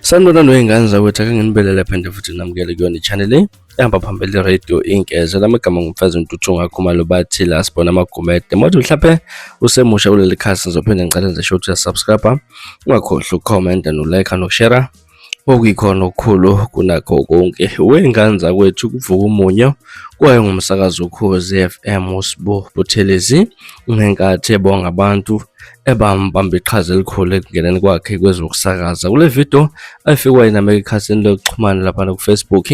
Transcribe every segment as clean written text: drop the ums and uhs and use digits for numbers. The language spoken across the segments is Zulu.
Sanibonani wey'ngane zakwethu, ake nginibelele phinde futhi namukele kuyona i-channel le ehamba phambili radio Inkeze. Lamagama ngumfazi Ntuthu Ngakhumalo, bathi la sibona amagumede. Manje mhlawumbe usemusha kuleli khasi, ngizophinde ngicela nje ukuthi uyasubscribe, ungakhohlwa ucomment no-like nokushare, okuyikhona okukhulu kunakho konke. Wey'ngane zakwethu, kuvuka umunyo kwaye ngumsakazo Ukhozi FM uSibu Buthelezi ngenkathi ebonga abantu ebambamba iqhaza elikhulu ekungeneni kwakhe kwezokusakaza. Kule video ayifikwa yinameka ekhasini lokuxhumana laphana ku-Facebook,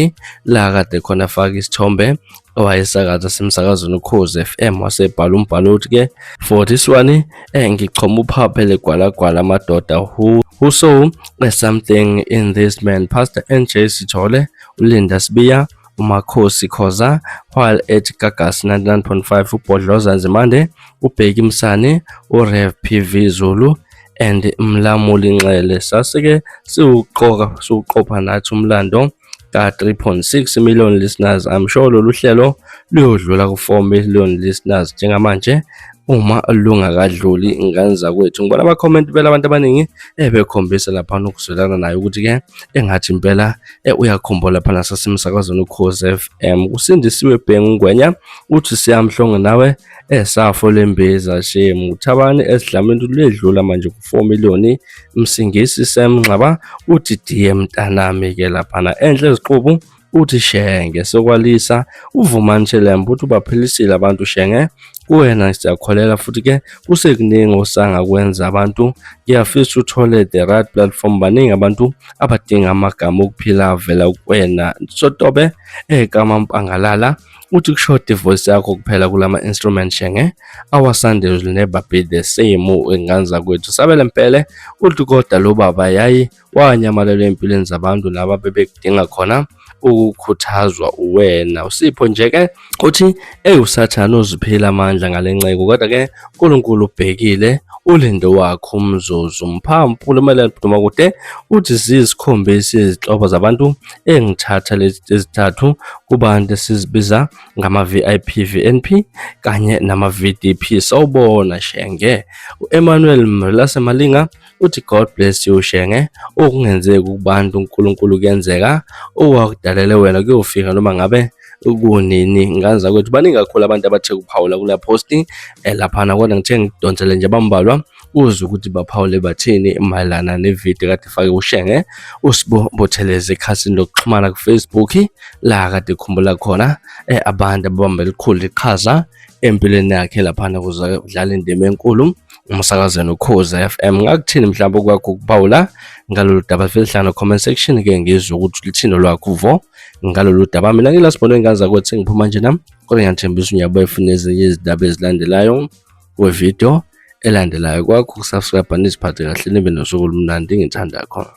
la kade khona afaka isithombe owayesakaza semsakazweni Ukhozi FM, wasebhala umbhalo uthi-ke, "For this one ngichoma uphaphe legwalagwala amadoda who saw something in this man, Pastor NJ Sithole, uLinda Sibiya, uMakhosi Khoza while at Gagasi 99.5, uBhodloza Nzimande, uBheki Msane, uRev PV Zulu and Mlamuli Nxele. Sase-ke siwuqoka siwuqopha nathi umlando ka-3.6 million listeners. I'm sure lolu hlelo luyodlula ku-4 million listeners njengamanje uma lungakadluli, ngane zakwethu. Ngibona ama-comment phela, abantu abaningi ebekhombisa laphana ukuzwelana naye ukuthi-ke engathi impela uyakhumbula laphana sasemsakazweni Ukhozi FM. Kusindisiwe Bhengu Ngwenya uthi, "Siyamhlongo nawe esafo lembiza shame." Uthabani esidlamini ledlula manje ku-4 million. Msingisi Sam Nxaba uthi, "Diye mntanami-ke." Laphana enhle eziqubu uthi, "Shenge sokwalisa." Uvumani Shelembe uthi, "Ubaphilisile abantu Shenge, kuwena siyakholela futhi-ke kusekuningi osangakwenza abantu. Ngiyafisa uthole the right platform, baningi abantu abadinga amagama okuphila avela kuwena." Sotobe ekamampangalala uthi, "Kushoda ivoice yakho kuphela kulama instrument Shenge, our Sundays will never be the same." Ingane zakwethu, Sabele Mpele uthi, "Kodwa lo baba yayi wanyamalelwa empilweni zabantu laba bebekudinga khona ukukhuthazwa uwena." Usipho nje-ke uthi, "Eyi, usathane uziphila amandla ngale nceko, kodwa-ke uNkulunkulu ubhekile, ulinde wakho umzuzu." Mphampumelelo Dumakude uthi, "Ziyisikhombisa izinhlobo zabantu engithatha lezi ezithathu kubantu esizibiza ngama-VIP, VNP kanye nama-VDP. Sawubona Shenge." U-Emmanuel Mrilase Malinga uthi, "God bless you Shenge, okungenzeki kubantu uNkulunkulu kuyenzeka, owakudalele wena kuyofika noma ngabe kunini." Ngane zakwethu, baningi kakhulu abantu abathe kuphawula kula posti laphana, kodwa ngithe ngidonsele nje bambalwa uzwe ukuthi baphawule bathini mayelana nevidiyo kade ifake uShenge uSibu Buthelezi ekhasini lokuxhumana ku-Facebook, la kade ekhumbula khona abantu ababambe elikhulu iqhaza empilweni yakhe laphana kuze kudlala indima enkulu umsakazweni Ukhozi FM. Ngakuthini mhlawumbe okwakho ukuphawula ngalolu daba? Vele hlala comment section ke ngizwe ukuthi lithini lwakho uvo ngalolu daba. Mina ngilasibona, ingane zakwethu, ngiphuma nje nami, kodwa ngiyathembisa unyabuye funa ezinye izindaba ezilandelayo kwevidiyo elandelayo. Kwakho ukusubscribe, niziphathe kahle, nibe nosuku olumnandi. Ngithanda khona.